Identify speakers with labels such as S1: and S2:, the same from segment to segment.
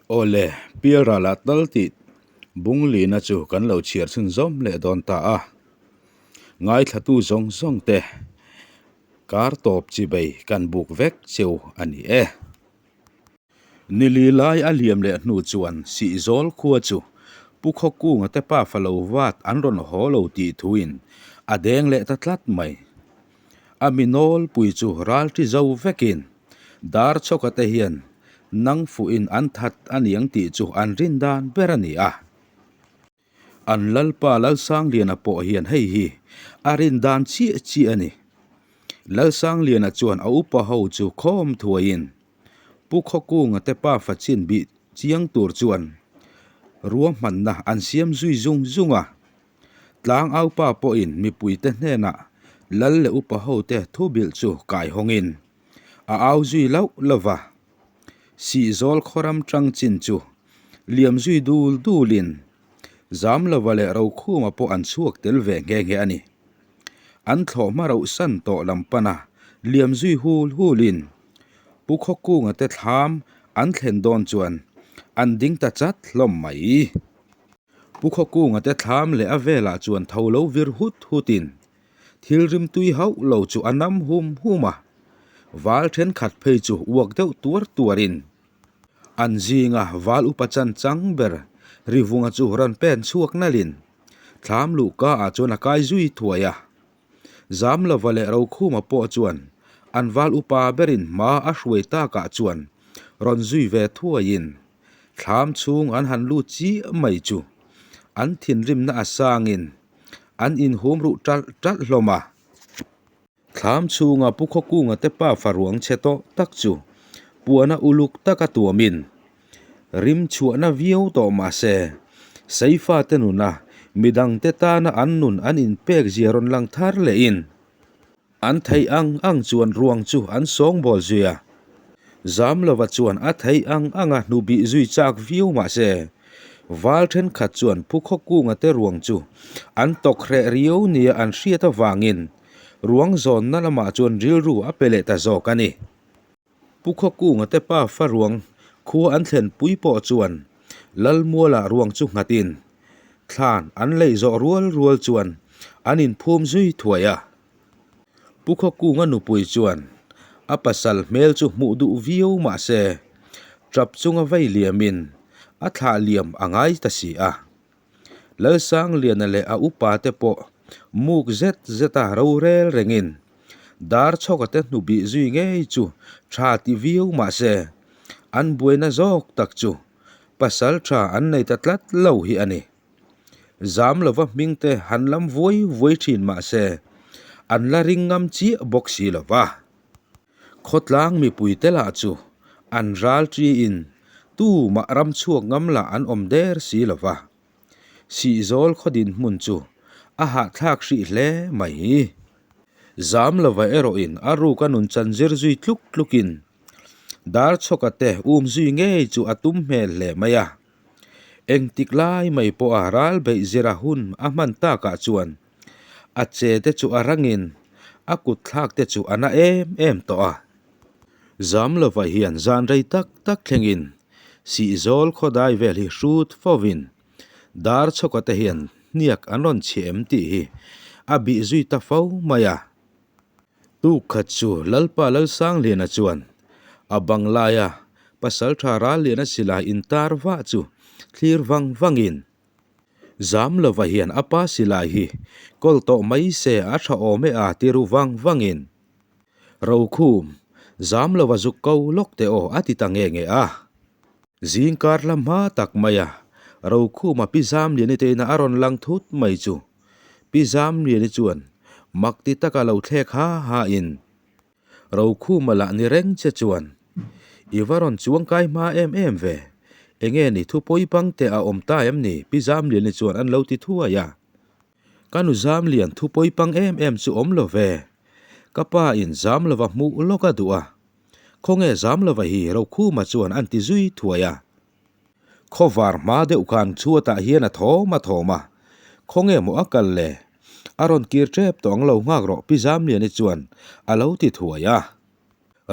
S1: Aw le, Pialralah tal tih Bunglina chu kan lo chhiar chhunzawm leh dawn ta a. Ngaithlatu zawng zawng te kar tawp chi bei kan buk vek cheu a ni e. Nili lai a liam leh hnu chuan Sihzawl khua chu Pu Khawkunga te pa fa lo vat an rawn haw lo tih thuin a deng leh ta tlat mai. A mi nawlpui chu ralṭi zo vekin Darchhawka te hian nang fuhin an that a niang tih chu an rin dan ber a ni a. An Lalpa Lalsangliana pawh hian hei hi a rin dan chiah chiah a ni. Lalsangliana chuan a upa ho chu khawm thuaiin Pu Khawkunga te pa fachin bih chiang tur chuan ruahmanna an siam zui zung zung a. Tlang aupa pawhin mipuite hnenah lal leh upa hote thu bilh chu kai hawngin a au zui lauh lauh va. Sihzawl khawram tang chin chu liam zui dul dulin Zamlova leh Rokhuma pawh an chhuak tel ve nghe nghe a ni. An thlawhhma roh san tawh lam pana liam zui hul hulin Pu Khawkunga te thlam an thlen dawn chuan an ding ta chat hlawm mai. Pu Khawkunga te thlam leh a velah chuan tho lo vir hut hutin thil rimtui hauh lo chu a nam hum hum a, val thenkhat phei chu uak deuh tuar tuarin an zinga val upa chan chang ber Rivunga chu rawn pen chhuak nalhin thlam luhka ah chuan a kai zui thuai a. Zamlova leh Rokhuma pawh chuan an val upa berin hma a hruai takah chuan rawn zui ve thuaiin Thlam chhung an han lut chiah mai chu an thinrimna a sangin an inhum ruh ṭalh ṭalh hlawm a. Thlam chhunga Pu Khawkunga te pa faruang chhe tawh tak chu puana uluk taka tuamin rim chhuahna viau tawh mah se, Seifate nuna midangte tana an nun an inpek zia rawn lang thar lehin An theih ang ang chuan ruang chu an sawngbawl zui a. Zamlova chuan a theih ang anga hnubih zui chak viau mah se, val thenkhat chuan Pu Khawkunga te ruang chu an tawk hreh riau nia an hriat avangin ruang zawnna lamah chuan rilru a pe leh ta zawk a ni. Pu Khawkunga te pa fa ruang khua an thlen pui pawh chuan Lalmuala ruang chu nghatin thlan an leih zawh rual rual chuan an inphum zui thuai a. Pu Khawkunga nupui chuan a pasal hmel chu hmuh duh viau mah se tap chunga vei liamin a thlah liam a ngai ta si a. Lalsangliana leh a upa te pawh muk zet zeta rorel rengin Darchhawka te hnubih zui ngei chu tha ti viau mah se an buaina zawk tak chu pasal tha an nei ta tlat lo hi a ni. Zam lova hming te han lam vuai vuai thin mah se an la ring ngam chiah bawk si lo va. Khawtlang mipui te lah chu an ral ṭiin tumah ram chhuak ngam lah an awm der si lo va. Sihzawl khaw dinhmun chu a hahthlak hrih hle mai. Zam lova erawhin a ruk a nun chan zir zui tluk tlukin Darchhawka te um zui ngei chu a tum hmel hle mai a. Engtik lai mai pawha ral beih zira hun a hman takah chuan A che te chu a rangin a kut thlak te chu a na em em tawh a. Zamlova hian zan rei tak tak thlengin Sihzawl khawdai vel hi hrut fovin Darchhawka te hian hniak an rawn chhi em tih hi a bih zui ta fo mai a. Tuk khat chu Lalpa Lalsangliana chuan a bang laia Pasaltha Ralliana silai intar vah chu thlir vang vangin Zamlova hian a pa silai hi kawl tawh mai se a tha awm e a ti ru vang vangin Rokhum, Zamlova zuk ko lawk teh aw a ti ta nge nge a. Zingkar hla hma tak mai a Rokhuma Pi Zamliani te ina a rawn lang thut mai chu Pi Zamliani chuan mak ti taka lo thlek ha ha in Rokhuma lah ni reng che chuan, I va rawn chuang kai hma em em ve, enge ni thu pawi pang te a awm ta em ni? Pi Zamliani chuan an lo ti thuai a. Ka nu Zamlian thu pawi pang em em chu awm lo ve, ka pa in Zamlova hmuh lawk a duh a, khawnge Zamlova hi Rokhuma chuan an ti zui thuai a. Khawvar hma deuh khan chhuatah hian a thawm a thawm a, khawnge maw a kal le? A rawn kir tep tawh ang lo nghak rawh Pi Zamliani chuan a lo ti thuai a.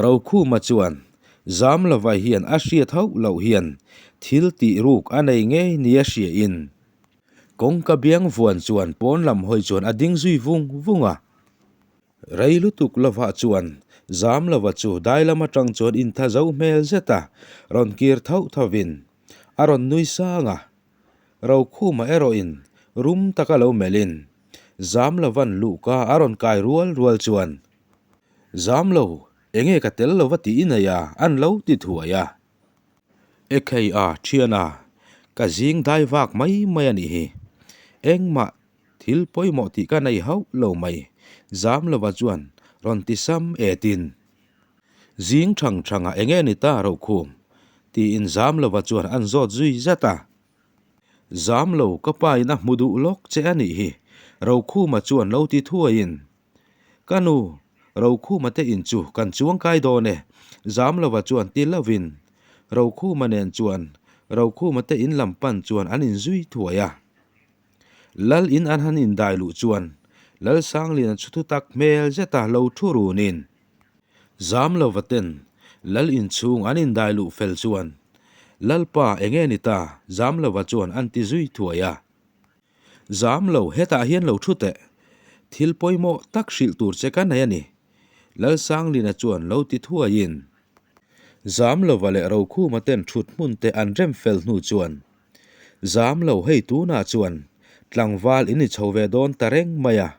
S1: Rokhuma chuan, Zamlova hian a hriat hauh loh hian thil tih ruk a nei ngei nia hriain kawngka biang vuan chuan pawn lam hawi chuan a ding zui vung vung a. Rei lutuk lovah chuan Zamlova chu dai lam atang chuan intha zo hmel zet a rawn kir thauh thovin a rawn nui sang a. Rokhuma erawhin rum taka lo melhin Zamlova'n luhka a rawn kai rual rual chuan, Zamlo, enge ka tel lova tih i nei a? an lo ti thuai a. Ekhei a, thiana, ka zing dai vak mai mai a nih hi. Engmah thil pawimawh tih ka nei hauh lo mai, Zamlova chuan rawn ti sam etin. Zing thang thangah enge ni ta Rokhum? tiin Zamlova chuan an zawt zui zat a. Zam lo, ka pa in a hmu duh lawk che a nih hi, Rokhuma chuan lo ti thuaiin. Ka nu, Rokhuma te in chu kan chuang kai dawn e, Zamlova chuan ti lovin. Rokhuma nen chuan Rokhuma te in lam pan chuan an inzui thuai a. Lal in an han indai luh chuan Lalsangliana chu thutak hmel zeta lo thu runin. Zamlova ten Lal inchhung an indai luh fel chuan, Lalpa enge ni ta? Zamlova chuan an ti zui thuai a. Zamlo, hetah hian lo thu teh. Thil pawimawh tak hrilh tur che ka nei a ni. Lalsanglina chuan lo ti thuaiin. Zamlova leh Rokhuma ten thut hmun te an rem fel hnu chuan, Zamlo, hei tunah chuan tlangval in ni chho ve dawn ta reng mai a.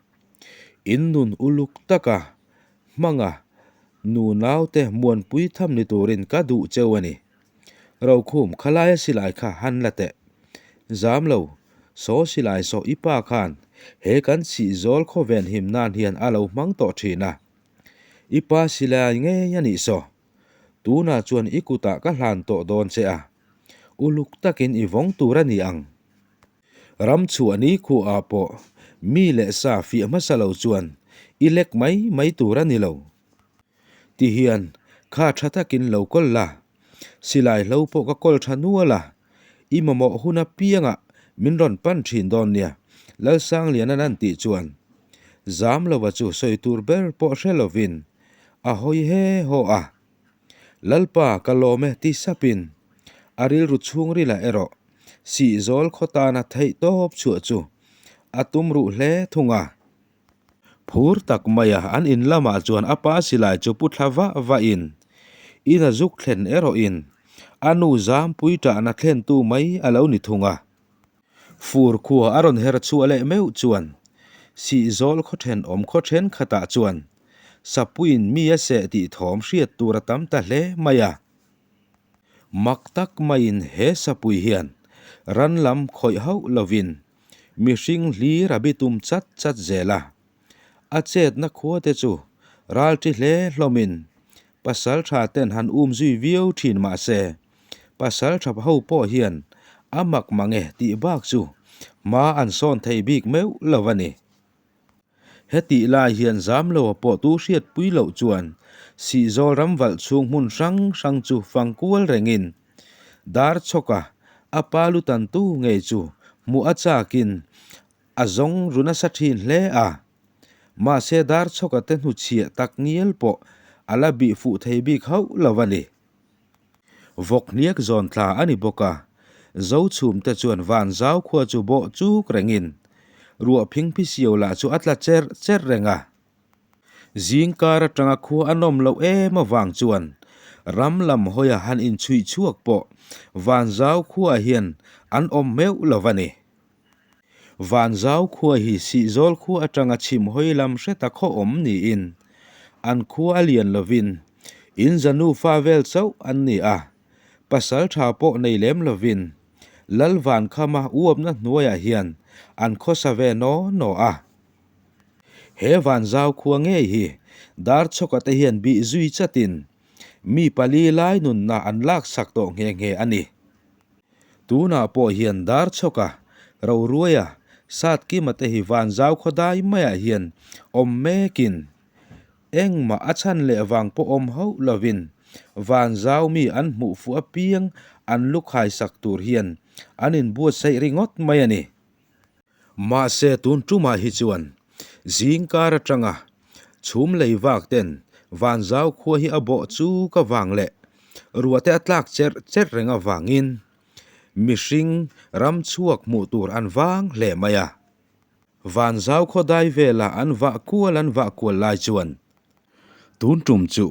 S1: In nun uluk taka Hmanga, nu naute muanpui tham ni turin ka duh cheu a ni. Rokhum, khalaia silai kha han la teh. Zam lo, saw silai saw i pa khan he kan chhihzawl khawven him nan hian a lo hmang tawh thin a. I pa silai ngei a nih saw. Tunah chuan i kutah ka hlan tawh dawn che a. Uluk takin i vawng tur a ni ang. Ram chhuah ni khuaah pawh mi leh sa fiah hmasa lo chuan i lek mai mai tur a ni lo. Ti hian kha tha takin lo kawl la, silai hlo pawh ka kawl tha nual a, i mamawh hun apiangah min rawn pan thin dawn nia, Lalsangliana'n an tih chuan Zamlova chu sawi tur ber pawh hre lovin a hawi he haw a. Lalpa ka lawm e ti sapin a rilru chhungrilah erawh Sihzawl khaw tana theih tawp chhuah chu a tum ruh hle thung a. Phur tak maia an in lamah chuan a pa silai chu pu thla vah vahin in a zuk thlen erawhin a nu zampui ṭahna thlentu mai a lo ni thung a. Fur khua a rawn her chhuah leh meuh chuan Sihzawl khaw ṭhenawm khaw ṭhenkhatah chuan Sapuiin mi a seh tih thawm hriat tur a tam ta hle mai a. Mak tak maiin he sapui hian ran lam khawih hauh lovin mihring hlir a bitum chat chat zel a. A chetna khua te chu ral ṭi hle hlawmin pasal ṭha ten han um zui viau ṭhin mah se pasal ṭha ho pawh hian a mak mange tih bak chu hma an sawn thei bik meuh lo a ni. Hetih lai hian Zamloa pawh tu hriatpui loh chuan Sihzawl ram valh chhung hmun hrang hrang chu fang kual rengin Darchhawka a pa lu tantu ngei chu hmuh a chakin a zawng ru nasa thin hle a. Mahse Darchhawka te hnuchhiah tak ngial pawh a la bih fuh thei bik hauh lo a ni. Vawk hniak zawn thla a ni bawk a, Zochhum te chuan van zau khua chu bawh chuk rengin ruah phingphi siau lah chu a tla cherh cherh reng a. Zing kar atanga khua a nawm loh em avang chuan ram lam hawia han inchhuih chhuak pawh van zau khuaah hian an awm meuh lo a ni. Vanzau khua hi Sihzawl khua atanga chhim hawi lam hre ta khaw awm niin an khua a lian lovin in za nufa vel chauh an ni a, pasal tha pawh nei lem lovin Lal Vankhama uapna hnuaiah hian an khawsa ve naw naw a. He Vanzau khua ngei hi Darchhawka te hian bih zui chatin mi pali lai nunna an laksak tawh nghe nghe a ni. Tunah pawh hian Darchhawka, Roruaia, Satkima te hi Vanzau khawdai maiah hian awm mekin engmah a chhan leh vang pawh awm hauh lovin Vanzau mi an hmuh fuh apiang an lu khaisak tur hian an inbuatsaih ringawt mai a ni. Mahse tun tumah hi chuan zingkar atanga chhum lei vak ten Vanzau khua hi a bawh chu ka vang leh. Ruahte a tlak cherh cherh reng avangin mihring ram chhuak hmuh tur an vang hle mai a. Vanzau khaw dai vela an vah kual an vah kual lai chuan tun tum chu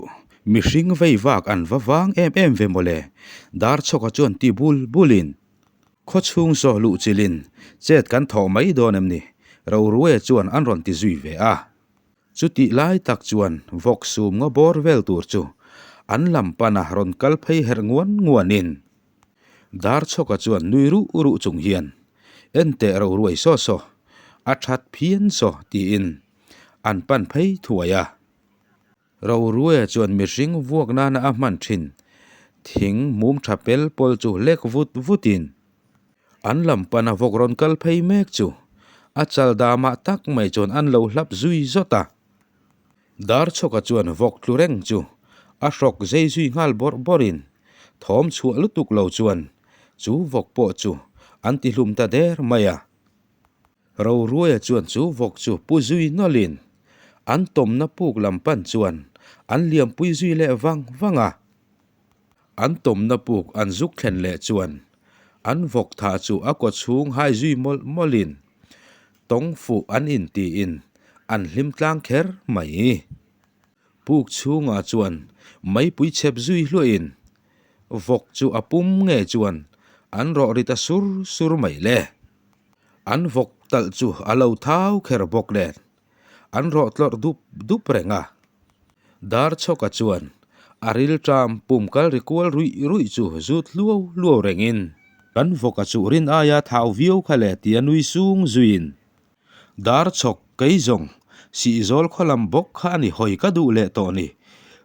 S1: mihring vei vak an va vang em em ve mawle, Darchhawka chuan ti bul bulin khaw chhung zawh luh chilin chet kan thawh mai dawn em ni? Roruaia chuan an rawn ti zui ve a. Chutih lai tak chuan vawk sum nga bawr vel tur chu an lam pana rawn kal phei herh nguan nguanin Darchhawka chuan nui ruh ruh chung hian, Enteh ro ruai saw saw, a that phian saw tiin an pan phei thuai a. Roruaia chuan mihring vuak nana a hman thin thing mum tha pel pawl chu lek vut vutin An lam pana vawk rawn kal phei mek chu a chal damah tak mai chuan an lo hlap zui zawt a. Darchhawka chuan vawk tlu reng chu a hrawk zei zui nghal bawrh bawrhin thawm chhuah lutuk lo chuan chu vawk pawh chu an ti hlum ta der mai a. Roruaia chuan chu vawk chu pu zui nawlhin an tawmna puk lam pan chuan an liampui zui leh vang vang a. An tawmna puk an zuk thlen leh chuan an vawk tha chu a kaw chhung hai zui mawlh mawlhin tawng fuh an intiin an hlim tlang kher mai. Puk chhungah chuan meipui chhep zui hluahin vawk chu a pum nge chuan an rawh ri ta sur sur mai le. An vawk talh chu a lo thau kher bawk nen An rawh tlawrh dup dup reng a. Darchhawka chuan a rilṭam pum kal ri kual ruih ruih chu zut hluau hluau rengin, Kan vawka chu rin aia thau viau kha le tia nui sung zuiin, Darchhawk kei zawng Sihzawl khaw lam bawk kha a ni hawi ka duh leh tawh ni,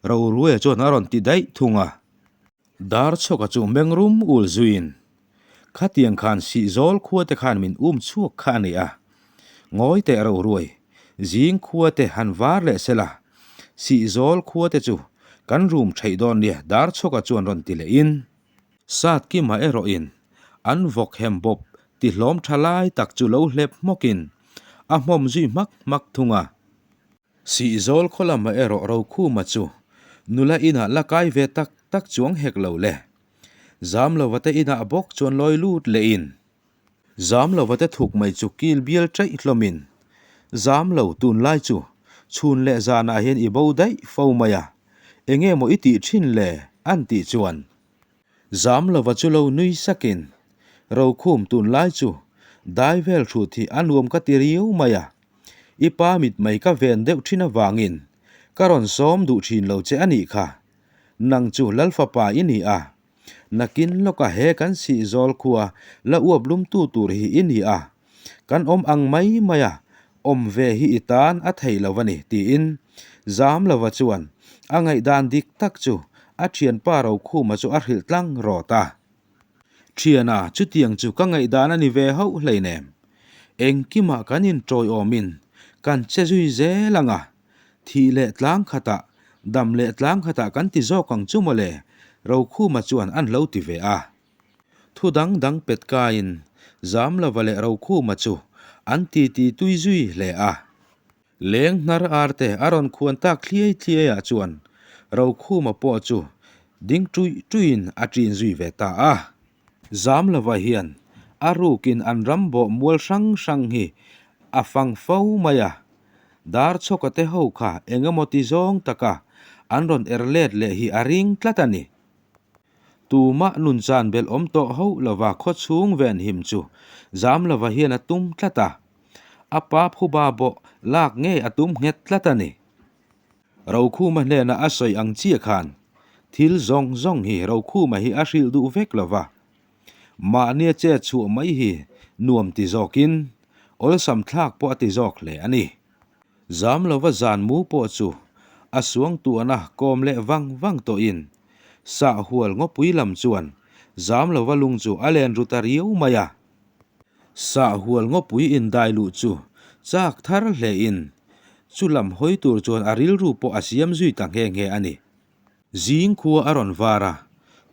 S1: Roruaia chuan a rawn ti daih thung a. Darchhawka chu mengrum ul zuiin, Khatiang khan Sihzawl khua te khan min um chhuak kha a ni a, ngawi teh ro ruai, zing khua te han var leh sela, Sihzawl khua te chu kan rum theih dawn nia Darchhawka chuan rawn ti leh in, Satkima erawh in an vawk hem bawp ti hlawm tha lai tak chu lo hlep hmawk in a hmawm zui hmak hmak thung a. Sihzawl khaw lamah erawh Rokhuma chu nula inah la kai ve tak tak chuang hek lo le. Zamlova te inah bawk chuan lawi lut lehin Zamlova te thuk mai chu kil bial chaih hlawmin Zamlo tunlai chu chhun leh zanah hian i bo daih fo mai a, enge maw i tih thin le? an tih chuan Zamlova chu lo nui sakin Rokhum tunlai chu dai vel hrut hi a nuam ka ti riau mai a, i pa mit mai ka ven deuh thin avangin ka rawn sawm duh thin lo che a nih kha. Nang chu Lal fapa i ni a, nakin lawka he kan sihzawl khua la uap lumtu tur hi i ni a, kan awm ang mai mai a, awm ve hi i tan a thei lo a ni, tiin Zamlova chuan a ngaihdan dik tak chu a thianpa Rokhuma chu a hrilh tlang rawt a. Thiana, chutiang chu ka ngaihdan a ni ve hauh hleinem. Engkimah kan inṭawiawmin kan che zui zel ang a, Thih leh tlang khatah, dam leh tlang khatah kan ti zawk ang chu mawle, Rokhuma chuan an lo ti ve a. Thu dang dang pet kaiin Zamlova leh Rokhuma chu an titi tui zui hle a. Leng hnar arte a rawn khuan tak thliai thliaiah chuan Rokhuma pawh chu ding ṭuih ṭuihin a ṭin zui ve ta a. Zamlova hian a rukin an ram bawh mual hrang hrang hi a fang fo mai a. Darchhawka te ho kha eng emaw ti zawng taka an rawn er let leh hi a ring tlat a ni. Tumah nunchan belh awm tawh hauh lova khaw chhung ven him chu Zamlova hian a tum tlat a, a pa phuba bawh lak ngei a tum nghet tlat a ni. Rokhuma hnena a sawi ang chiah khan thil zawng zawng hi Rokhuma hi a hrilh duh vek lova, Mahnia che chhuah mai hi nuam ti zawkin awlsam thlak pawh a ti zawk hle a ni. Zam lova zan mu pawh chu a suangtuahna kawm leh vang vang tawhin sahhual ngawpui lam chuan zam lova lung chu a len ru ta riau mai a. Sahhual ngawpui indai luh chu chak thar hlein chu lam hawi tur chuan a rilru pawh a siam zui ta nghe nghe a ni. Zing khua a rawn var a,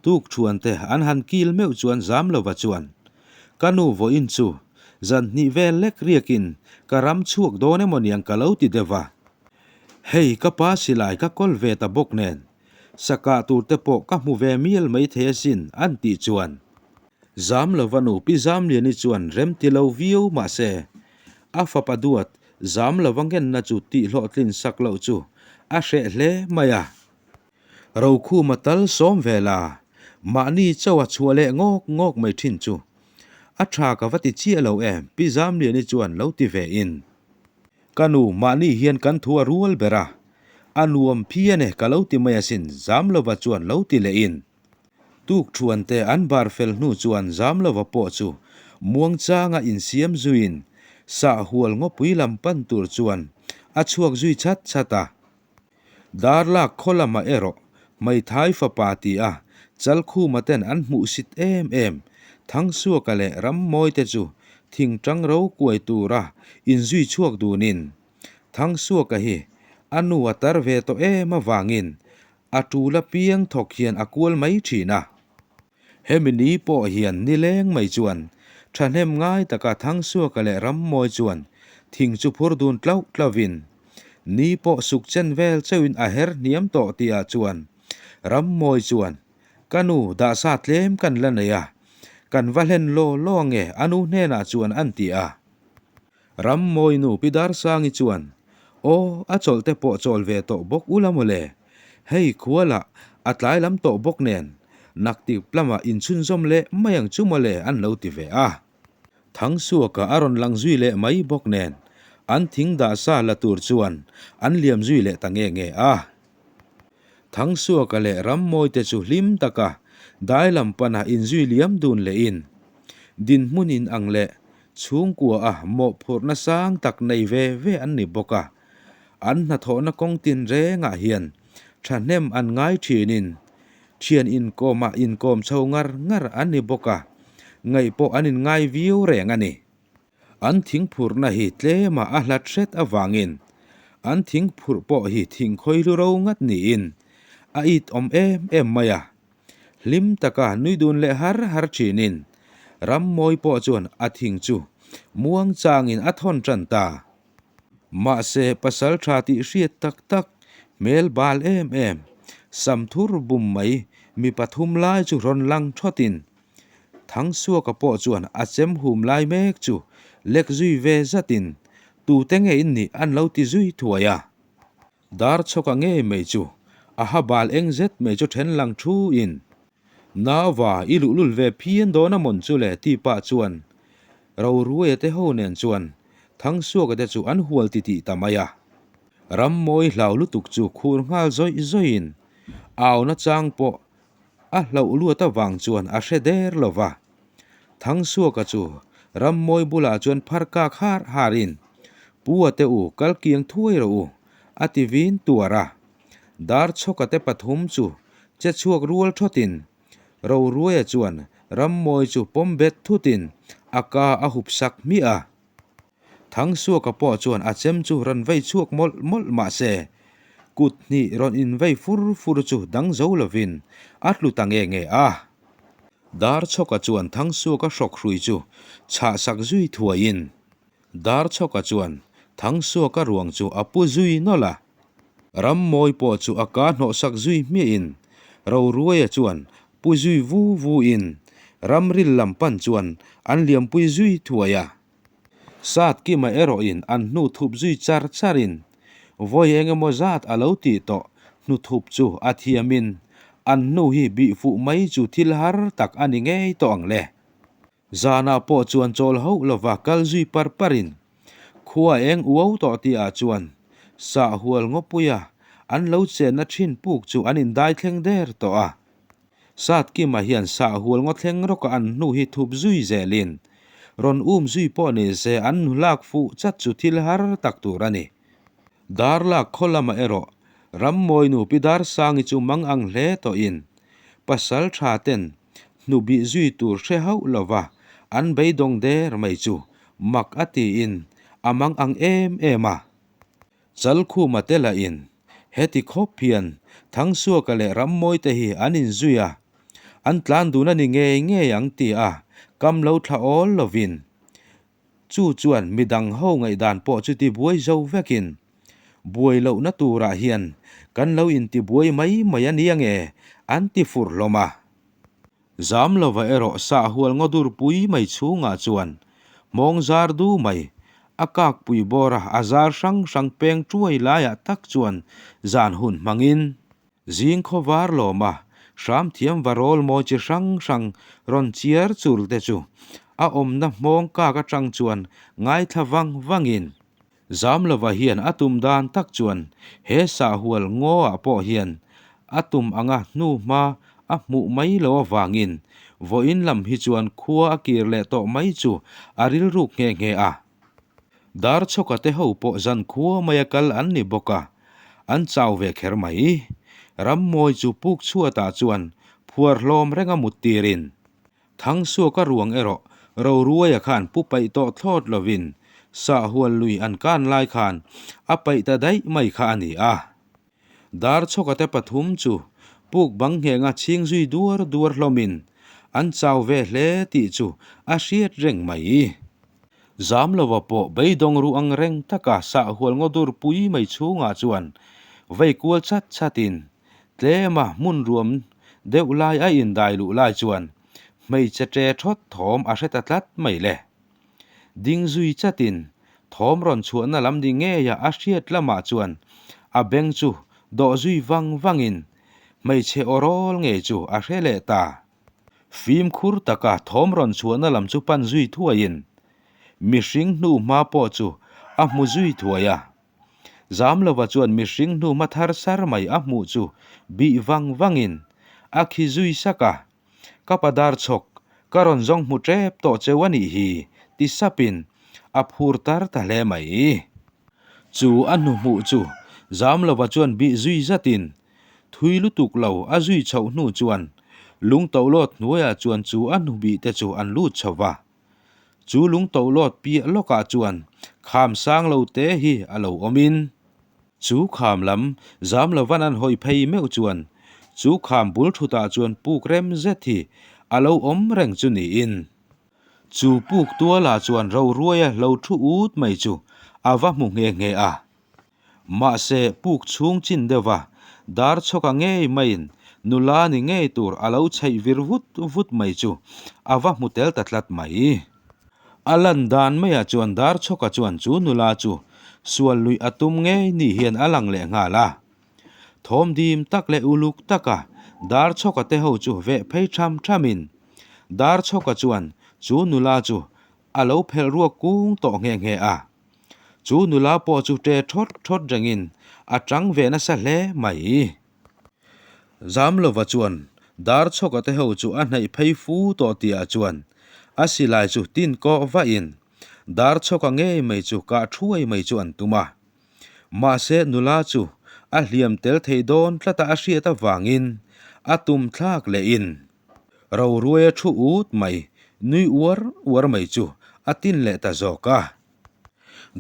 S1: tuk thuante an han kil meuh chuan Zamlova chuan, Ka nu vawiin chu zan hnih vel lek riakin ka ram chhuak dawn emaw niang ka lo ti deuh va. Hei ka pa silai ka kawl ve ta bawk nen, Sa kah tur te pawh ka hmu ve mial maithei asin an tih chuan Zamlova nu Pi Zamliani chuan rem ti lo viau mahse a fapa duat Zamlova ngenna chu tihhlawhtlin sak loh chu a hreh hle mai a. Rokhuma tal sawm ve la, mahni chauha chhuah leh ngawk ngawk mai thin chu a tha ka va ti chiah lo em Pi Zamliani chuan lo ti ve in. Ka nu mahni hian kan thu a rual ber a, a nuam phian e ka lo ti mai asin Zamlova chuan lo ti leh in. Tuk thuante an bar fel hnu chuan Zamlova pawh chu muangchanga insiam zuiin sahhual ngawpui lam pan tur chuan a chhuak zui chat chat a. Darlak khaw lamah erawh hmeithai fapa ti a Chalkhuma ten an hmuhsit em em Thangsuaka leh Rammawite chu thingtang ro kuai tura inzui chhuak dunin Thangsuaka hi a nu a tar ve tawh em avangin a tul apiang thawk hian a kual mai thin a. Hemi ni pawh hian nileng mai chuan thahnem ngai taka Thangsuaka leh Rammawi chuan thing chu phur dun tlauh tlauhin ni pawh suk chen vel cheuhin a her hniam tawh tihah chuan Rammawi chuan Ka nu dahsa tlem kan la nei a, kan va hlen law law ange a nu hnenah chuan an ti a. Rammawi nu Pi Darsangi chuan, Aw, a chawlh te pawh chawl ve tawh bawk ula mawle. Hei khualah a tlai lam tawh bawk nen, naktip lamah inchhunzawm leh mai ang chu mawle an lo ti ve a. Thangsuaka a rawn lang zui leh mai bawk nen, an thing dah sa la tur chuan an liam zui leh ta nge nge a. Thangsuaka leh Rammawi te chu hlim taka dai lam pana inzui liam dun lehin, dinhmun in ang leh Chhungkua a mawhphurhna sang tak nei ve ve an ni bawk a, an hnathawhna kawng tinrengah hian thahnem an ngai thinin thian inkawmah inkawm chho ngar ngar an ni bawk a, ngaih pawh an inngai viau reng a ni. An thingphurhna hi tlemah a hlat hret avangin an thingphurh pawh hi thingkhawi hlu ro ngat niin a it awm em em mai a. Hlim taka nui dun leh har har thinin Rammawi pawh chuan a thing chu muang changin a thawn tan ta. Mahse pasal tha tih hriat tak tak, hmel bal em em, sam thur bum mai mi pathum lai chu rawn lang thawtin Thangsuaka pawh chuan a chem hum lai mek chu lek zui ve zatin tute nge in nih an lo ti zui thuai a. Dar chhawka ngei mai chu a ha bal eng zet mai chu then lang thu in, Nauva i luhlul ve phian dawn a mawn chu le ti pah chuan Roruaia te ho nen chuan Thangsuaka te chu an hual ti tih ta mai a. Rammawi hlau lutuk chu khur nghal zawih zawih in auna chang pawh a hlauh luat avang chuan a hre der lo va. Thangsuaka chu Rammawi bulah chuan phar kak har har in, Pu a te u, kal kiang thuai rawh u, a ti vin tuar a. Darchhawka te pathum chu che chhuak rual thawt in, Roruaia chuan Rammawi chu pawm bet thut in a ka a hup sak hmiah a. Thangsuaka pawh chuan a chem chu rawn vei chhuak mawlh mawlh mah se, kut hnih rawn invei fur fur chu dang zo lovin a tlu ta nge nge a. Darchhawka chuan Thangsuaka hrawk hrui chu chhah sak zui thuaiin Darchhawka chuan Thangsuaka ruang chu a pu zui nawlh a. Rammawi pawh chu a ka hnawh sak zui hmiahin Roruaia chuan pu zui vu vu in ramril lam pan chuan an liampui zui thuai a. Sat Kima erawhin an hnu thup zui char charin vawi eng emaw zat a lo tih tawh hnu thup chu a thiamin an hnu hi bih fuh mai chu thil har tak a ni ngei tawh ang le. Zanah pawh chuan chawl hauh lova kal zui par parin khua eng uau tawh tihah chuan sahhual ngawpuia an lo chenna thin puk chu an indai thleng der tawh a. Satkima hian sahhual ngaw thleng rawka an hnu hi thup zui zelin rawn um zui pawh ni se an hnu lak fuh chat chu thil har tak tur a ni. Darlak khaw lamah erawh Rammawi nu Pi Darsangi chu mang ang hle tawhin pasal tha ten hnu bih zui tur hre hauh lova an beidawng der mai chu mak a tiin a mang ang em em a. Chalkhuma te lahin heti khawp hian Thangsuaka leh Rammawi te hi an inzui a, an tlan dun a ni ngei ngei ang ti a kam lo thla awl lovin chu chuan midang ho ngaihdan pawh chuti buai zo vekin buai lohna turah hian Kan lo intibuai mai mai a nia nge? an ti fur hlawm a. Zam lova erawh sahhual ngaw dur pui mai chhungah chuan hmawng zar du mai, a kakpui bawra a zar hrang hrang peng tuai laiah tak chuan zan hun hmangin zing khawvar lawma hram thiam varawl mawi chi hrang hrang rawn chiar chur te chu a awmna hmawng kak atang chuan ngaithla vang vangin Zamlova hian a tum dan tak chuan he sahhual ngaw-ah pawh hian a tum anga hnuhma a hmuh mai lo avangin vawiin lam hi chuan khua a kir leh tawh mai chu a rilruk nghe nghe a. Darchhawka te ho pawh zan khua maia kal an ni bawk a, an chau ve kher mai. Rammawi chu puk chhuatah chuan phuar hlawm renga mut tirin Thangsuaka ruang erawh Roruaia khan pu paih tawh thlawt lovin sahhual lui an kan lai khan a paih ta daih mai kha a ni a. Darchhawka te pathum chu puk bang nghenga chhing zui duar duar hlawmin an chau ve hle tih chu a hriat reng mai. Zamlova pawh beidawng ru ang reng taka sahhual ngaw dur pui mai chhungah chuan vei kual chat chatin Tlema hmun ruam deuh lai a indai luh lai chuan hmeichhe ṭe ṭhawt thawm a hre ta tlat mai le. Ding zui chatin thawm rawn chhuahna lam ni ngeia a hriat lamah chuan a beng chu dawh zui vang vangin hmeichhe aw rawl ngei chu a hre leh ta. Fimkhur taka thawm rawn chhuahna lam chu pan zui thuaiin mihring hnu hma pawh chu a hmu zui thuai a. Zamlova chuan mihring hnu hma thar sar mai a hmuh chu bih vang vangin a khi zui sak a, Ka pa dar chhawk, ka rawn zawng hmu tep tawh cheu a nih hi, ti sapin a phur tar ta hle mai. Chu a hnu hmuh chu Zamlova chuan bih zui zatin thui lutuk lo a zui chhoh hnu chuan lungtohlawt hnuaiah chuan chu a hnu bih te chu an lut chho va. Chu lungtohlawt piah lawkah chuan kham sang lo te hi a lo awmin, chu kham lam zam lovan an hawi phei meuh chuan chu kham bul thutah chuan puk rem zet hi a lo awm reng chu niin, chu puk tualah chuan roruaia lo thu ut mai chu a va hmu nghe nghe a. Mahse, puk chhung chin deuha dar chhawka ngei maiin nula ni ngei tur a lo chheih vir vut vut mai chu a va hmu tel ta tlat mai. A lan dan maiah chuan dar chhawka chuan chu nula chu sual luih a tum ngei ni hian a lang leh nghal a. Thawm dim tak leh uluk taka dar chhawka te ho chu veh phei tham thamin dar chhawka chuan chu nula chu a lo phelh ruak kung tawh nghe nghe a. Chu nula pawh chu ṭe ṭhawt ṭhawt rengin a ṭang ve nasa hle mai. Zamlova chuan Darchhawka te ho chu a hnaih phei fu tawh tihah chuan a silai chu tin kawh vahin Darchhawka ngei mai chu kah ṭhuai mai chu an tum a. Mahse nula chu a hliam tel thei dawn tlata a hriat avangin a tum thlak lehin Roruaia thu ut mai, nui uar uar mai chu a tin leh ta zawk a.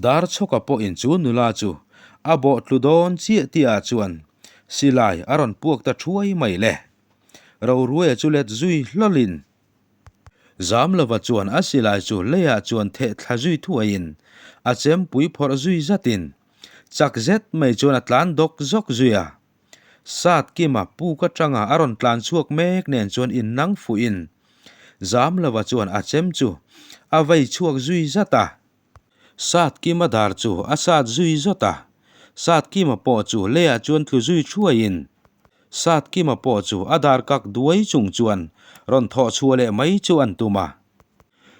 S1: Darchhawka pawhin chu nula chu a bawh tlu dawn chiah tihah chuan silai a rawn puak ta thuai mai le. Roruaia chu let zui hlawlhin Zamlova chuan a silai chu leiah chuan theh thla zui thuaiin a chempui phawrh zui zatin chak zet mai chuan a tlan dawk zawk zui a. Sat Kima puk atanga a rawn tlan chhuak mek nen chuan innang fuhin Zamlova chuan a chem chu a vei chhuak zui zat a. Sat Kima dar chu a sat zui zawt a, Sat Kima pawh chu leiah chuan tlu zui thuaiin Sat Kima pawh chu a dar kak duai chung chuan rawn thawh chhuah leh mai chu an tum a.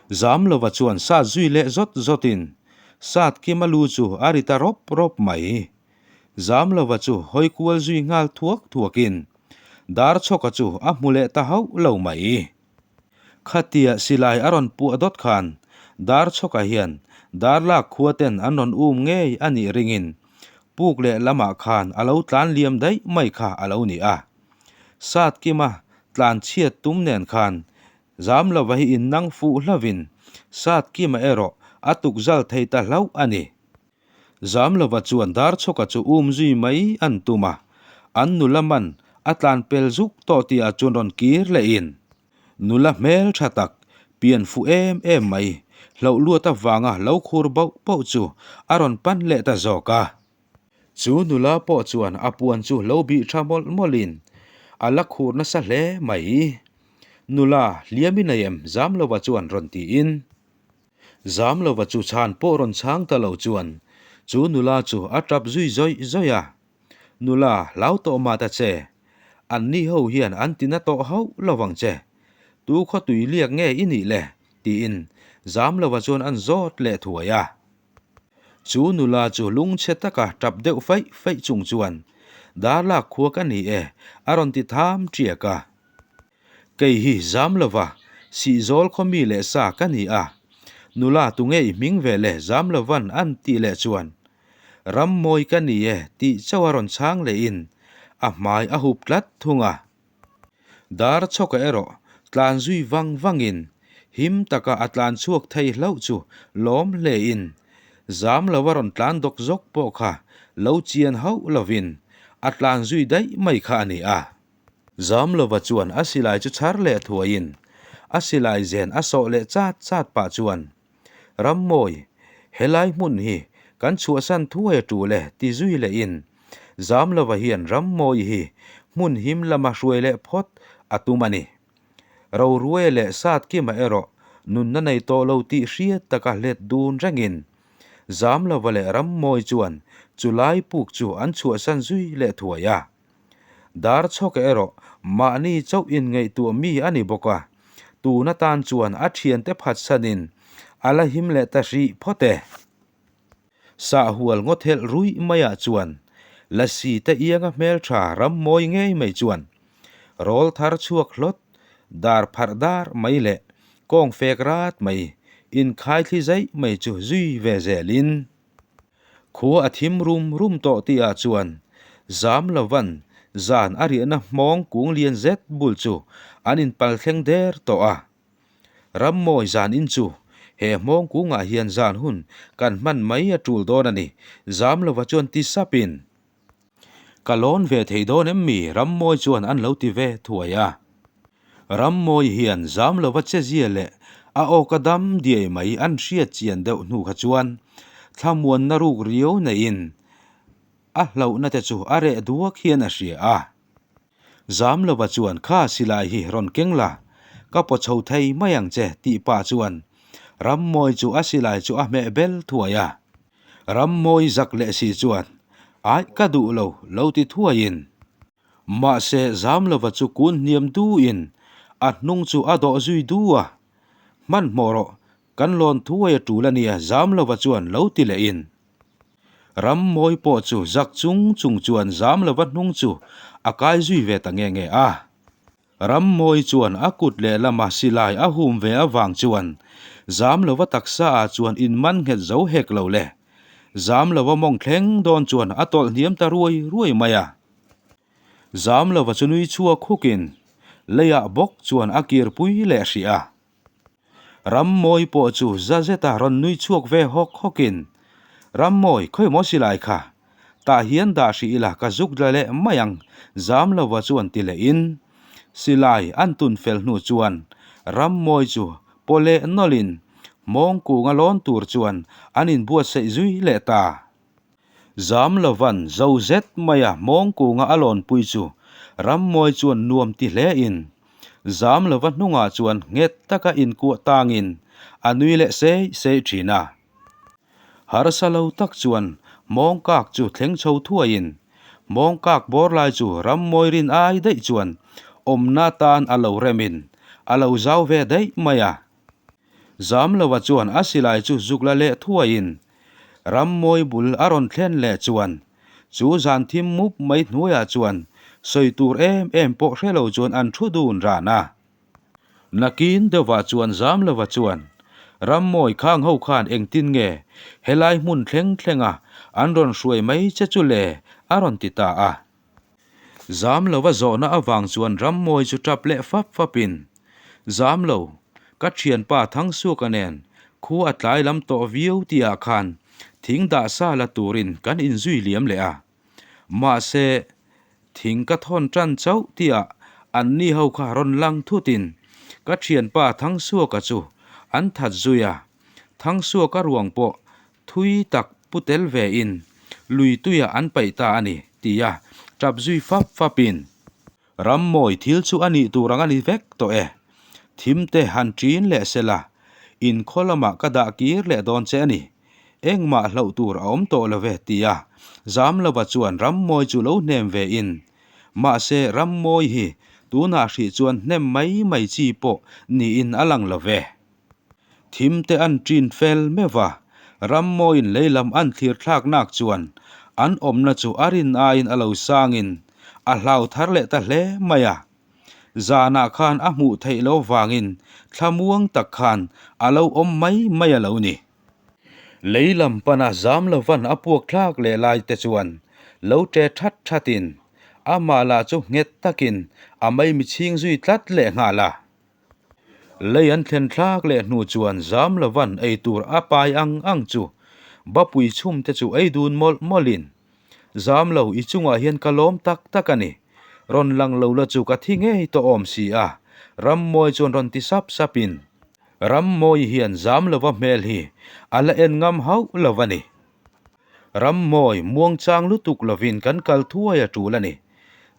S1: Zamlova chuan sat zui leh zawt zawtin Sat Kima lu chu a ri ta rawp rawp mai. Zamlova chu hawi kual zui nghal thuak thuakin Darchhawka chu a hmu leh ta hauh lo mai. Khatia silai a rawn puah dawt khan Darchhawka hian Darlak khua ten an rawn um ngei a nih ringin puk leh lamah khan a lo tlan liam daih mai kha a lo ni a. Satkima tlan chhiat tum nen khan Zamlova hi innang fuh hlavin Satkima erawh a tukzal thei ta hlauh a ni. Zamlova chuan Darchhawka chu um zui mai an tum a, an nula man a tlan pel zuk tawh tihah chuan rawn kir lehin nula hmel tha tak, pian fuh em em mai, hloh luat avanga lo khur bauh bauh chu a rawn pan leh ta zawk a. Chu nula pawh chuan a puan chu lo bih tha mawlh mawlhin a la khur nasa hle mai. Nula, hliam i nei em? Zamlova chuan rawn tiin. Zamlova chu chhan pawh rawn chhang ta lo chuan chu nula chu a tap zui zawih zawih a. Nula, hlau tawh mah ta che. Anni ho hian an ti na tawh hauh lovang che. Tu khaw tui liak nge i nih le? tiin Zamlova chuan an zawt leh thuai a. Chu nula chu lungchhe taka tap deuh faih faih chung chuan, Darlak khua ka ni e, a rawn ti tham ṭiak a. Kei hi zam lova, Sihzawl khaw mi leh sa ka ni a. Nula tunge i hming ve le zam lovan an tih leh chuan, Ram mawi ka ni e tih chauh a rawn chhang lehin a hmai a hup tlat thung a. Dar chhawka erawh tlan zui vang vangin him taka a tlan chhuak thei hlauh chu lawm hlein zam lova rawn tlan dawk zawk pawh kha lo chian hauh lovin a tlan zui daih mai kha a ni a. Zamlova chuan a silai chu chhar leh thuaiin a silai zen a sawh leh chat chat pah chuan, Rammawi, helai hmun hi kan chhuahsan thuai a tul e ti zui lehin Zamlova hian Rammawi hi hmun him lama hruai leh phawt a tum a ni. Roruai leh Satkima erawh nunna nei tawh lo tih hriat taka hlet dun rengin Zamlova leh Rammawi chuan chulai puk chu an chhuahsan zui leh thuai a. Dar chhawka erawh mahni chauh inngaihtuah mi a ni bawk a, tun atan chuan a thiante phatsanin a la him leh ta hrih phawt e. Sahhual ngaw thelh ruih maiah chuan Lasi te ianga hmeltha ram mawi ngei mai chuan rawl thar chhuak hlawt dar pharh dar mai leh kawng fek rat mai inkhaithli zaih mai chu zui ve zelin Khua a thim rum rum tawh tihah chuan zam lovan zan a riahna hmawng kung lian zet bul chu an inpal thleng der tawh a. Rammawi zan in chu he hmawng kungah hian zan hun kan hman mai a tul dawn a ni, zam lova chuan ti sapin. Ka lawn ve thei dawn em mi? Rammawi chuan an lo ti ve thuai a. Rammawi hian zam lova che zia leh a awka dam diai mai an hriat chian deuh hnu kha chuan thlamuanna ruk riau neiin a hlauhna te chu a reh duak hian a hria a. Zam lova chuan kha silai hi rawn keng la, ka paw chho thei mai ang che tih pah chuan Rammawi chu a silai chu a hmeh bel thuai a. Rammawi zak leh si chuan, Aih ka duh lo, lo ti thuaiin. Mahse Zamlova chu kun hniam duhin a hnung chu a dawh zui du a, Hmanhmawh rawh, kan lawn thuai a tul a nia Zamlova chuan lo ti lehin. Rammawi pawh chu zak chung chung chuan Zamlova hnung chu a kai zui ve ta nge nge a. Rammawi chuan a kut lehlama silai a hum ve avang chuan Zamlova taksa ah chuan inman nghet zo hek lo le. Zamlova mawng thleng dawn chuan a tawlh hniam ta ruai ruai mai a. Zamlova chu nui chhuak hukin leiah bawk chuan a kirpui leh hrih a. Rammawi pawh chu za zeta rawn nui chhuak ve hawk hawkin, Rammawi, khawi maw silai kha? Tah hian dah hrih ila ka zuk tla leh mai ang, Zamlova chuan ti lehin silai an tun fel hnu chuan Rammawi chu paw leh nawlhin mawng kunga lawn tur chuan an inbuatsaih zui leh ta. Zamlovan zo zet maia mawng kunga a lawnpui chu Rammawi chuan nuam ti hlein Zamlova hnungah chuan nghet taka inkuah tangin a nui leh sei sei thin a. Harsa lo tak chuan mawng kak chu thleng chho thuaiin mawng kak bawr lai chu Rammawi rin ai daih chuan awmna tan a lo remin a lo zau ve daih mai a. Zamlova chuan a silai chu zuk la leh thuaiin Rammawi bul a rawn thlen leh chuan chu zan thim mup mai hnuaiah chuan sawi tur em em pawh hre lo chuan an thu dun ran a. Nakin deuhvah chuan Zamlova chuan Rammawi khang ho khan engtin nge helai hmun thleng thlenga an rawn hruai mai che chu le a rawn ti ta a. Zamlova zawhna avang chuan Rammawi chu tap leh fap fapin, Zamlo, ka thianpa Thangsuaka nen khua a tlai lam tawh viau tihah khan thing dah sa la turin kan inzui liam leh a. Mahse, thing ka thawn tan chauh tihah anni ho kha rawn lang thutin ka thianpa Thangsuaka chu an that zui a. Thangsuaka ruang pawh Thui tak pu tel ve in. Lui tuiah an paih ta a ni, tia tap zui fap fapin. Rammawi thil chu a nih tur ang a ni vek tawh e. Thim te han ṭin leh sela, in khaw lamah ka dah kir leh dawn che a ni. Engmah hlauh tur a awm tawh lo ve, tia Zamlova chuan Rammawi chu lo hnem ve in. Mahse Rammawi hi tunah hrih chuan hnem mai mai chi pawh niin a lang lo ve. Thim te an ṭin fel meuh va, Rammawiin lei lam an thlir thlak nak chuan an awmna chu a rin aiin a lo sangin a hlau thar leh ta hle mai a. Zanah khan a hmuh theih lo vangin thlamuang tak khan a lo awm mai mai a lo ni. Lei lam pana zam lovan a puak thlak leh lai te chuan lo ṭe that thatin amah lah chu nghet takin a maimi chhing zui tlat leh nghal a. Lei an thlen thlak leh hnu chuan zam lovan ei tur a pai ang ang chu bapui chhum te chu ei dun mawlh mawlhin, Zam lo, i chungah hian ka lawm tak tak a ni. Rawn lang lo la chu ka thi ngei tawh awm si a, Rammawi chuan rawn ti sap sapin, Rammawi hian zam lova hmel hi a la en ngam hauh lo a ni. Rammawi muangchang lutuk lovin kan kal thuai a tul a ni.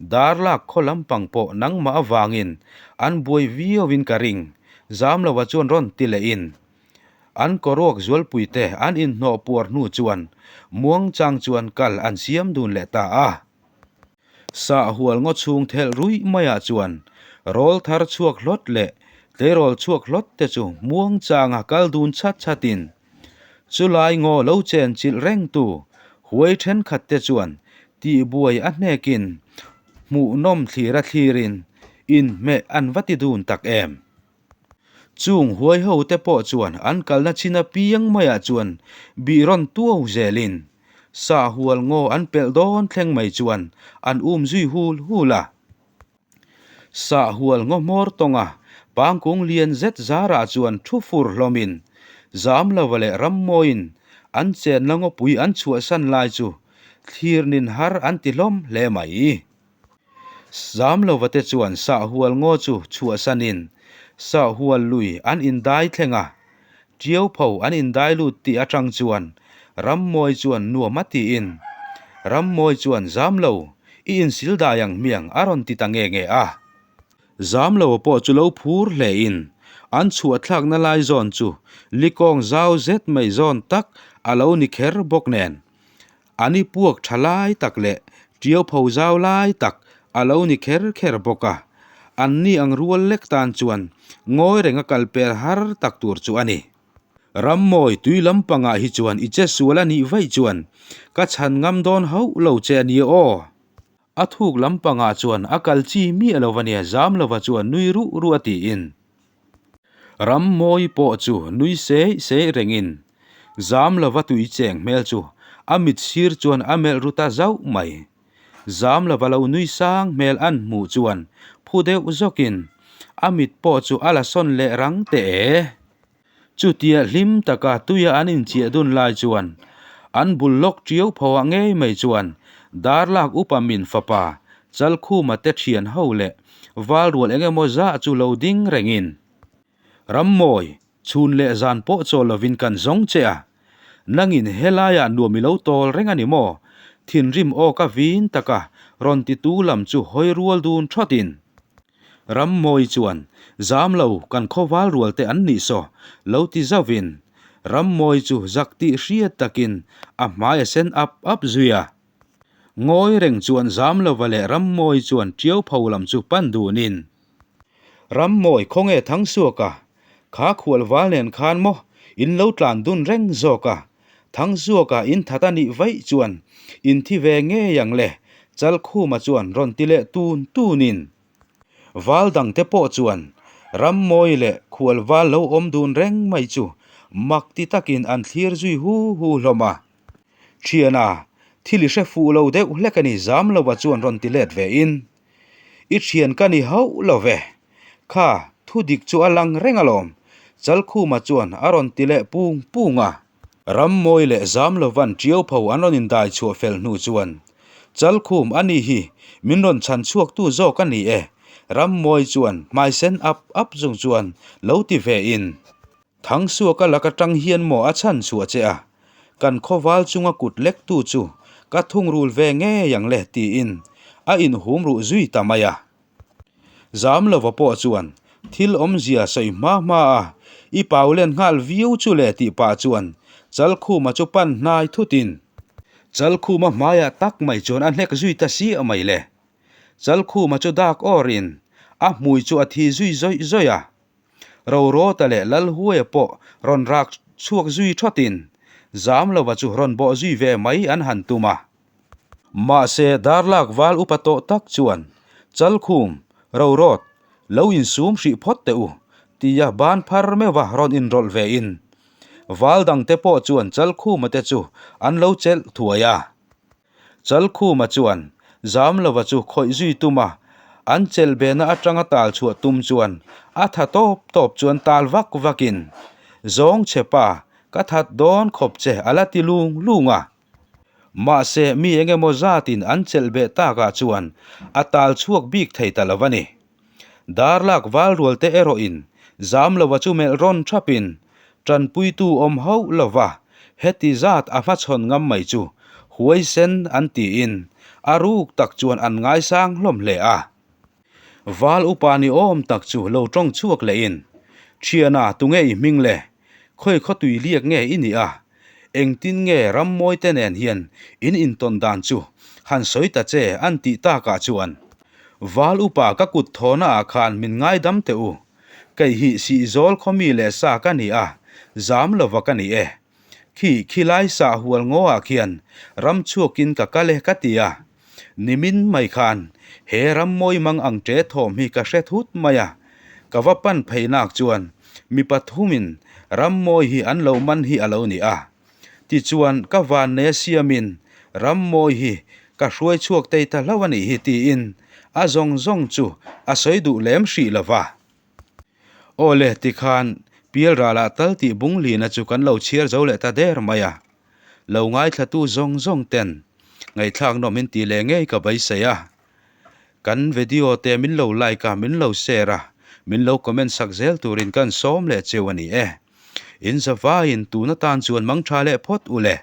S1: Darlak khaw lampang pawh nangmah avangin an buai viauin ka ring, Zamlova chuan rawn ti lehin an kawruak zualpuite an inhnawh puar hnu chuan muangchang chuan kal an siam dun leh ta a. Sahhual ngaw chhung thelh ruih maiah chuan rawl thar chhuak hlawt leh tleirawl chhuak hlawt te chu muangchanga kal dun chhat chhatin chulai ngaw lo chen chilh rengtu huai thenkhat te chuan tihbuai a hnekin hmuhnawm thlira thlirin inhmeh an va ti dun tak em. Chung huai ho te pawh chuan an kalna chin apiang maiah chuan bih rawn tuau zelin sahhual ngaw an pelh dawn thleng mai chuan an um zui hul hul a. Sahhual ngaw hmawr tawnga pangkung lian zet zarah chuan thu fur hlawmin Zamlova leh Rammawiin an chenna ngawpui an chhuahsan lai chu thlirnin har an ti hlawm hle mai. Zamlova te chuan sahhual ngaw chu chhuahsanin sahhual lui an indai thleng a, Tiaupho an indai lut tih atang chuan Rammawi chuan nuam a tiin, Rammawi chuan Zamlo, i insil dai ang hmiang a rawn ti ta nge nge a. Zamlova pawh chu lo phur hlein an chhuahthlakna lai zawn chu likawng zau zet mai zawn tak a lo ni kher bawk nen An i puak tha lai tak leh tiau pho zau lai tak a lo ni kher kher bawk a, an ni ang rual lek tan chuan ngawi renga kal per har tak tur chu a ni. Rammawi tui lampangah hi chuan i che sual a nih vaih chuan ka chhan ngam dawn hauh lo che a nia aw. A thuk lampangah chuan a kal chi miah lo va nia Zamlova chuan nui ruh ruh a tiin. Rammawi pawh chu nui seih seih rengin Zamlova tui cheng hmel chu a mit sir chuan a melh ru ta zauh mai. Zamlova lo nui sang hmel an hmuh chuan phu deuh zawkin a mit pawh chu a la sawn leh rang teh e. Chutia hlim taka tuia an inchiah dun lai chuan an bul lawk tiau pho ah ngei mai chuan Darlak upa min fapa Chalkhuma te thian ho leh Valrual eng emaw zah chu lo ding rengin Rammawi chhun leh zan pawh chaw lovin kan zawng che a, nangin helaiah nuam i lo tawl reng a ni maw? Thinrim aw ka vin taka rawn titu lam chu hawi rual dun thawtin Rammawi chuan, Zam lo, kan khawval rual te an nih saw, lo ti zauhin, Rammawi chu zak tih hriat takin a hmai a sen ap ap zui a. Ngawi reng chuan Zamlova leh Rammawi chuan Tiau pho lam chu pan dunin, Rammawi khawnge Thangsuaka, kha khual val nen khan maw in lo tlan dun reng zawk a, Thangsuaka in that a nih vaih chuan in thi ve ngei ang le, Chalkhuma chuan rawn ti leh tun tunin. Val dangte pawh chuan Rammawi leh khualval lo awm dun reng mai chu mak ti takin an thlir zui hu hu hlawm a. Thiana, thil i hre fuh lo deuh hlek a ni Zamlova chuan rawn ti let vein, I thian ka ni hauh lo ve. Kha, thu dik chu a lang reng alawm, Chalkhuma chuan a rawn ti leh pung pung a. Rammawi leh Zamlovan Tiaupho an rawn indai chhuah fel hnu chuan, Chalkhum a ni hi, min rawn chhan chhuaktu zawk a ni e, Rammawi chuan hmai sen ap ap chung chuan lo ti ve in. Thangsuaka lak atang hian maw a chhan chhuah che a, kan khawval chunga kut lektu chu ka thungrul ve ngei ang le tiin a inhum ruh zui ta mai a. Zam lova pawh chuan thil awmzia sawi hma hma a, i pau len nghal viau chu le tih pah chuan Chalkhuma chu pan hnai thutin Chalkhuma hmaiah tak mai chuan a hnek zui ta siah mai le. Chalkhuma chu dak awrin a hmui chu a thi zui zawih zawih a. Rorawta leh Lalhuaia pawh rawn rak chhuak zui thawtin Zamlova chu rawn bawh zui ve mai an han tum a. Mahse darlak val upa tawh tak chuan Chalkhum, Rorawt, lo insum hrih phawt teh u, tia ban phar meuha rawn inrawlh ve in val dangte pawh chuan Chalkhuma te chu an lo chelh thuai a. Chalkhuma chuan Zamlova chu khawih zui tum a, an chelhbehna atanga tal chhuah tum chuan a tha tawp tawp chuan tal vak vakin, Zawng che pa, ka that dawn khawp che a la ti lung lung a. Mahse mi eng emaw zatin an chelhbeh takah chuan a tal chhuak bik thei ta lo a ni. Darlak valrualte erawhin Zamlova chu melh rawn thapin tanpuitu awm hauh lova heti zat a hmachhawn ngam mai chu huaisen an tiin a ruk tak chuan an ngaisang hlawm hle a. Val upa ni awm tak chu lo tawng chhuak lehin, Thiana tunge i hming le? Khawi khawtui liak nge i nih a? Engtin nge Rammawite nen hian in intawn dan chu han sawi ta che an tih takah chuan Val upa ka kut thawhna ah khan min ngaidam teh u. Kei hi Sihzawl khawmi leh sa ka ni a, zam lova ka ni e. Khi khilai sah hual ngaw ah khian ram chhuakin ka kal e ka ti a. Nimin mai khan he Rammawi mang ang ṭe thawm hi ka hre thut mai a, ka va pan phei nak chuan mi pathumin Rammawi hi an lo man hi a lo ni a. Tichuan ka vannei a siamin Rammawi hi ka hruai chhuak tei ta hlauh a nih hi tiin a zawng zawng chu a sawi duh lem hrih lo va. Aw le tikhan Pialralah tal tih bunglina chu kan lo chhiar zo leh ta der mai a. Lo ngaithlatu zawng zawng ten ngaihthlak nawm in tih leh ngei ka beisei a. Kan video te min lo like a, min lo share a, min lo comment sak zel turin kan sawm leh cheu a ni e. In zavaiin tun atan chuan mangtha leh phawt u le.